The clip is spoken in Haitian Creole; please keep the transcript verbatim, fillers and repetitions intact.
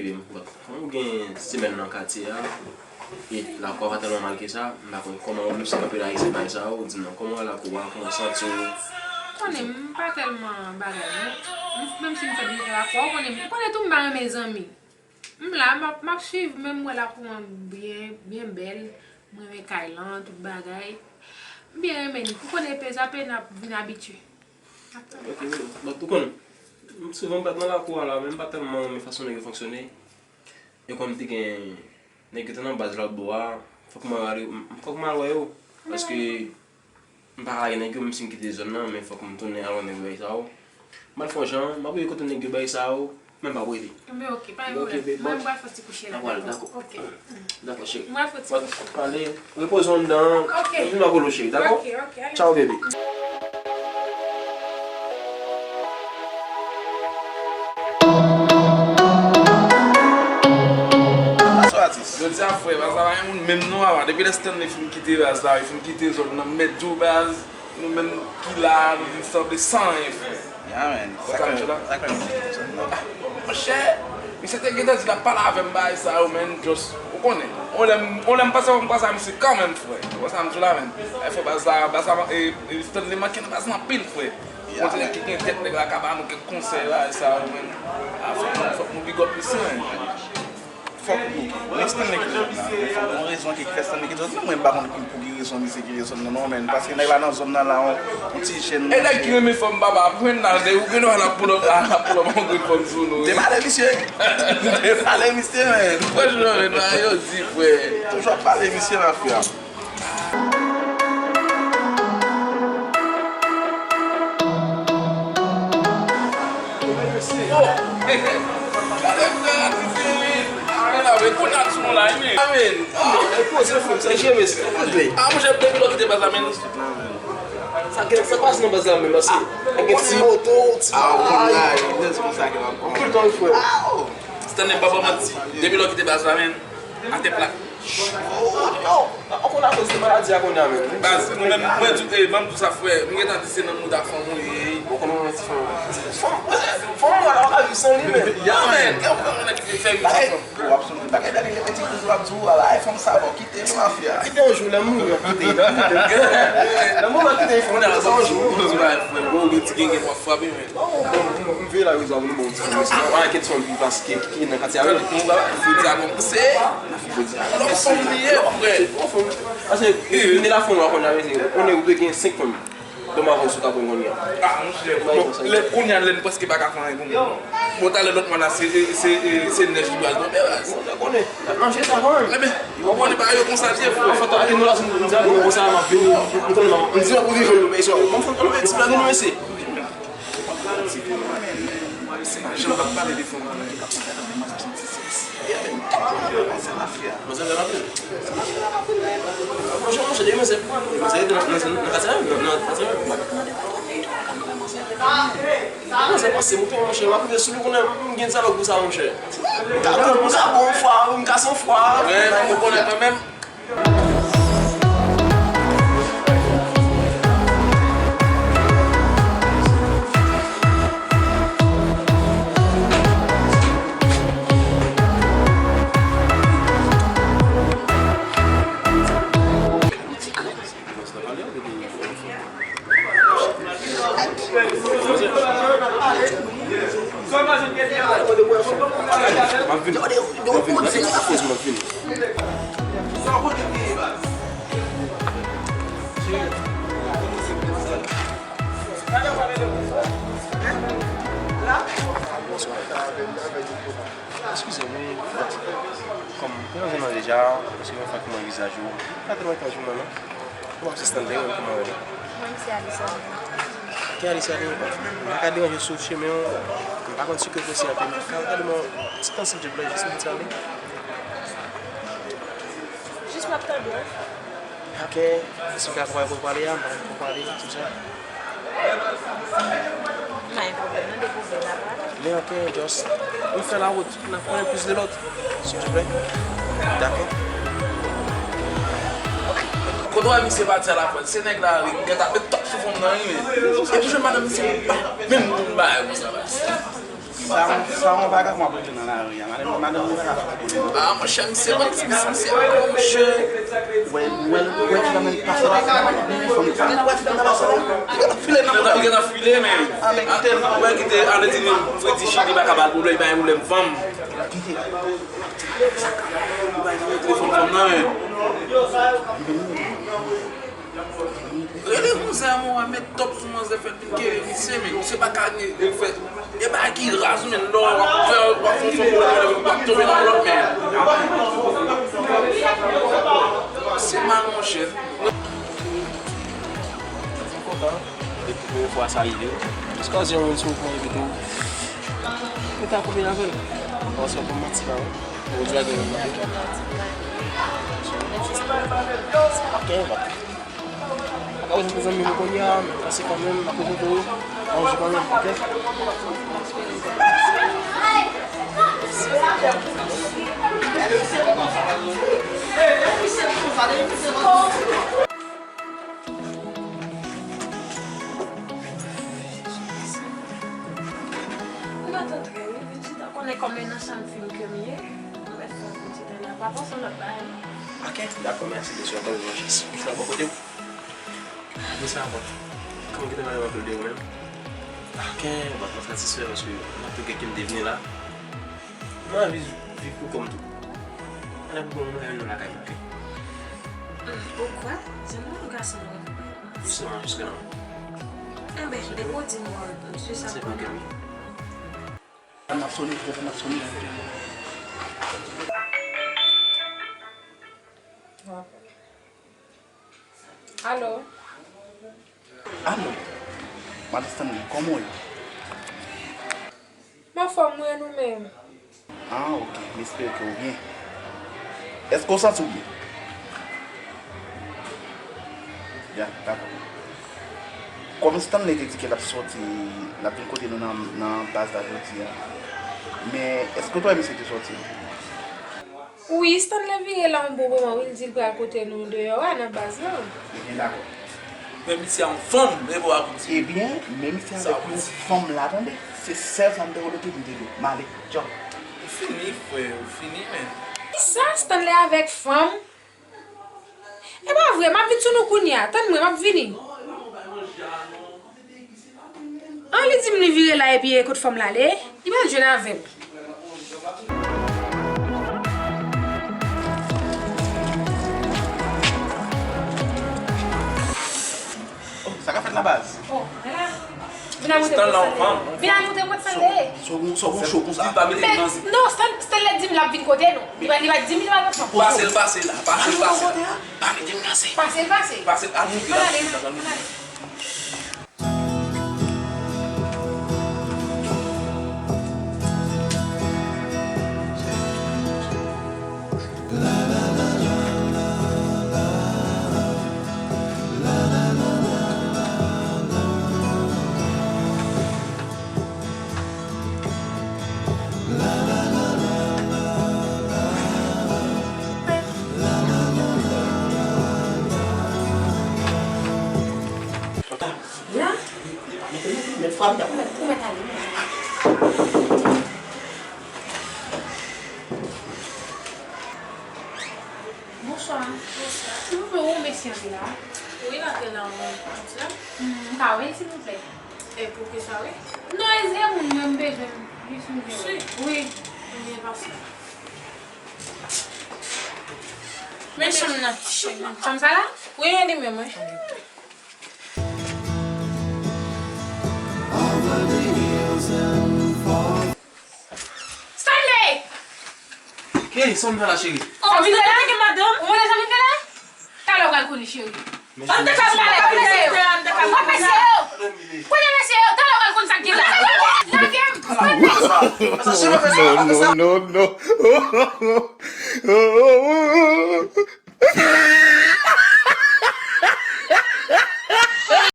Epi m konprann. Kòm ou gen semèn nan katye a, e lakou a pa tèlman mal ke sa, m pa konn kòman ou menm se kanpe la isit bay sa, ou di m non, kòman w wè lakou a, kòman w santi w? Konnen m pa tèlman bagay non. M, menm si m fèk vin fè lakou a, ou konnen, ou konnen tou m pa renmen zanmi. M la, m ap, m ap swiv, men m wè lakou an byen, byen bèl. M renmen kay lan, tout bagay. M byen renmen li. Ou konnen peze apre n ap vin abitye. Ok, but ou konnen, m souvan m pa t nan lakou a la, men m pa tèlman renmen fason nèg yo fonksyone. E kòm m te gen nèg yo te nan baz lòt bò a, fòk m al, fòk m al wè yo. Paske m pa ka lage nèg yo, menm si m kite zòn nan, men fòk m tounen al wè nèg yo bay sa yo. M al fè yon jan, m ap rele kote nèg yo bay sa yo, men m p ap rele. Men ok, pa gen pwoblèm. Mwen, m pral fè yon ti kouche la, dakò? Ok. Dakò, cheri. Mwen fè ti kouche. Pale, repoze w anndan an. Ok. Epi m ap rele w, cheri, dakò? Ok, ok, ale. Tchao, baby. Bonsoir, atis. Jodi a, frè, baz la pa gen moun menm non, papa. Depi lè Stanley fin kite baz la, li fin kite zòn nan, m mèt di w, baz. Nou menm ki la, nou vin sanble san anyen, frè. Ya, man. Sa k fè, sa k fè m di konsa, non? Monchè, misye te gentan di l ap pale avè m bagay sa yo, man, just, ou konnen. On lè m, on lè m panse m kwè sa misye kanmenm, frè. Ou wè sa m di w la, man? Ay, frè, baz la, baz la, e, e, Stanley manke nan baz la anpil, frè. Ya, man. Yon ti nèg ki gen tèt, nèg la ka ba nou kèk konsèy, bagay sa yo, man. A, fòk nou, fòk nou big up misye, man. Fòk ou gen. Men Stanley kite zòn nan. Men fòk gen yon rezon ki fè Stanley kite zòn nan. Mwen, m pa konn ki, pou ki rezon misye kite zòn nan, non, men. Paske nèg la nan zòn nan la, on, on ti jèn. E nèg ki renmen fanm, papa, pou mwen nan, ou gen dwa l ap pull up, l ap pull up on grenn fanm sou nou, wi. Depale misye. Depale misye, men. Franchman, men, bagay yo di, frè. Toujou ap pale misye, mafya. Oh! Gade frè a, ti Seri. Ala, men kounye a ti nou la, wi. Amen. Ah, e poze frè m, sa jere, mesye. Poze. Ah, monchè, depi lè w kite baz la, men. Sa gen, sa pase nan baz la, men, paske gen ti moto, ti bagay. Ah, ou konn la, wi, se konsa ke m ap konn. Tout tan, frè. Ah, oh. Stanley, m pa ba w manti. Depi lè w kite baz la, men, atè plat. Oh, yo, ankò la koz de maladi a kounye a menm. Baz, nou menm, mwen di, eh, ban m di w sa, frè. M gentan di se nan mouda fanm ou ye. Bon, konnen mwen ti fanm. Fanm, fanm mwen la, pa ka viv san li, men. Ya, men. Gen yon nèg ki fè viv san fanm. Bagay, w ap sonje bagay Dani, lè ti kouz w ap di w, ala, ay, fanm sa, bon, kite l, mafya. Kite yon jou, lè m mouri, w ap kite l. Lè m mouri, w ap kite l, fanm sa yon jou. Frè, bon, gen ti gen, gen w ap frape, men. Bon, bon, m veye la, yo di a, nou bon, ti fanm, mesye. Pa enkyèt fanm pi paske ki nan katye a, wi. Fodi a kòmanse. Lòt fanm li ye, frè. Paske, vini la fanm la kounye a, mesye. Konnen ou dwe gen senk fanm. Bon, m avè w sou ka pran kounye a. Ah, monchè. Bon, lè kounye a, lè n prèske pa ka fè anyen pou moun. Bon, talè lòt mwa la, se, se, se, se nèj ki pral tonbe, baz. Bon, sa konnen. Manje sa kanmenm. Ebyen, ou konnen bagay yo konsa l ye, frè. Fò ta ake nou la, si nou di a nou konsa, m ap vini, m konn nan. M di w pou vini, men sa. Bon, fò nou fè ti blag nou, mesye. Jan m ap pale de fanm. Manzè bèl anpil. Monchè, monchè, de manzè, manzè rete nan, nan, nan katye a, nan, nan katye a. Manzè pase mouton, monchè, m ap rive sou li kounye a, m gen dyalòg pou sa, monchè. M ka bon fwa, m ka san fwa. Men, ou konnen kanmenm. M ap vin. M ap vin. Lage ti poz, m ap vin. Bonswa. Eskize m, wi, but kòm m te nan zòn nan deja, eske mwen fè kòman vizaj ou? Pa tèlman tanjou mwen, non. Kòman se Stanley, mwen, kòman w rele? Mwen, se Alisa. Ki Alisa li? M pa ka deranje w sou chemen an. M pa konn si ke posib anpil. Ka, ka gade mwen yon ti tan, silvouplè, jis m di sa, wi. Jis m ap tande w. Ok. Si w ka pale pou pale a, m pa pou pale, tout sa. Pa gen pwoblèm, non, depi w vle n a pale. Men ok, just, nou fè la wout, n a konnen plis de lòt, silvouplè. Dakò. Kote w wè misye pati a la pòs, se nèg la, wi, gentan met tòp sou fanm nan, wi, men. Epi jwenn madanm misye, pa menm konn bagay konsa, baz. Sa, sa yon vagabon ap regle nan lari a. Madanm, madanm li pa ka fè konnen. Ah, monchè, misye pa ti misye ankò, monchè. Wè, wè, wè, ti kanmenm pase la. Fanm, fanm nan wè ti kanmenm pase la. Li gentan file nan bouda. Li gentan file, men. Ah, men kite l. Wè, kite, ale di nou, fredi Chili pa ka ba l pwoblèm, li pa gen pwoblèm fanm. Kite. Li pa gen telefòn fanm nan, men. Rele manzè a, mwen wè met top sou manzè, fè l vin kere misye, men misye pa ka gen, fè, e bagay ki raz, men lè w ap fè, w ap fè yon fòm pou w ap tonbe nan lòt, men. Se mal, monchè. Mwen kontan depi premye fwa sa rive. Jis kòze yon moun sou pwen epi tou. Ou ta konbyen avè l? Paske pou manti pa wi. Ou di a gen yon moun. Ok, bon. Mwen ka prezante zanmi nou kounye a, men pase kanmenm, m ap prezante w. Yon jou kanmenm, ok? M ap antre wi, vin chita, konnen kòm e nan chanm fim ke m ye, m mèt fè yon ti tan la, pa panse lòt bagay non. Ok, dakò, mèsi, mesye, ankò yon chans. Ou chita bò kote m. Mesye, ankò. Kòman ki te mande m anpil de ou menm? Ok, bon, mwen satisfè paske nan tout gen ki m te vini la. Mwen anvi viv pou kò m tou. Ann ap bon, mwen menm nan lakay mwen, ok? Ou kwè? Se mwen ou gason mwen? Jisteman, jisteman. Enben, depi w di m, se sa. Se pou kè m ye. Telefòn ap sone, telefòn ap sone. Alo? Alo? Madan Stanley, kòman w ye? M anfòm, wi, e nou menm? Ah, ok. M espere ke w byen. Èske w santi w byen? Ya, dakò. Kòm Stanley te di ke l ap sòti, l ap vin kote nou nan, nan baz la jodi a. Men, èske w t wè misye te sòti? Wi, Stanley vire la yon bon moman, wi, l di l pral kote nou deyò a, nan baz lan. Ebyen, dakò. Men misye a yon fanm, e bon, a pou di. Ebyen, men misye avèk yon fanm la, tande. Se sèl sa m te vle te di w. M ale, tchaw. Ou fini, frè, ou fini, men. Kisa, Stanley avèk fanm? E pa vre, m ap vin sou nou kounye a. Tann mwen, m ap vini. An, li di m li vire la epi e kot fanm la ale? Li pral jwenn avè m. Oh, sa k ap fèt la, baz? Oh, ala. Vin a montre m kot Stanley. Vin a montre m kot Stanley. Sou, sou, sou cho konsa. Men, non, Stan-, Stanley di m l ap vin kote nou. Li pa, li pa di m li pa nan fanm. Pase l, pase la. Pase l, pase la. Pa mete m nan se. Pase l, pase. Pase l, al monte la. Ann ale, ann ale. La? Ou mèt, ou mèt ale. Bonswa. Bonswa. Silvouplè, ou mesye antre la? Wi, l antre la, wi. Bonswa. Hmm, m ka wè l, silvouplè? E pou kisa, wi? Non, e, e moun mwen m bezwen jis m vini. Wi. Ebyen, pase. Men chanm nan, ti cheri. Chanm sa la? Wi, e li menm, wi. Stanley! Hey, sa w ap fè la, cheri? Oh, sa w vin fè la? Ou wè sa m vin fè la? Talè w pral konnen, cheri. An te fè m talè, kote mesye yo? Kote mesye yo? Talè w pral konn sa k gen la. Lage m! No, no, no, no.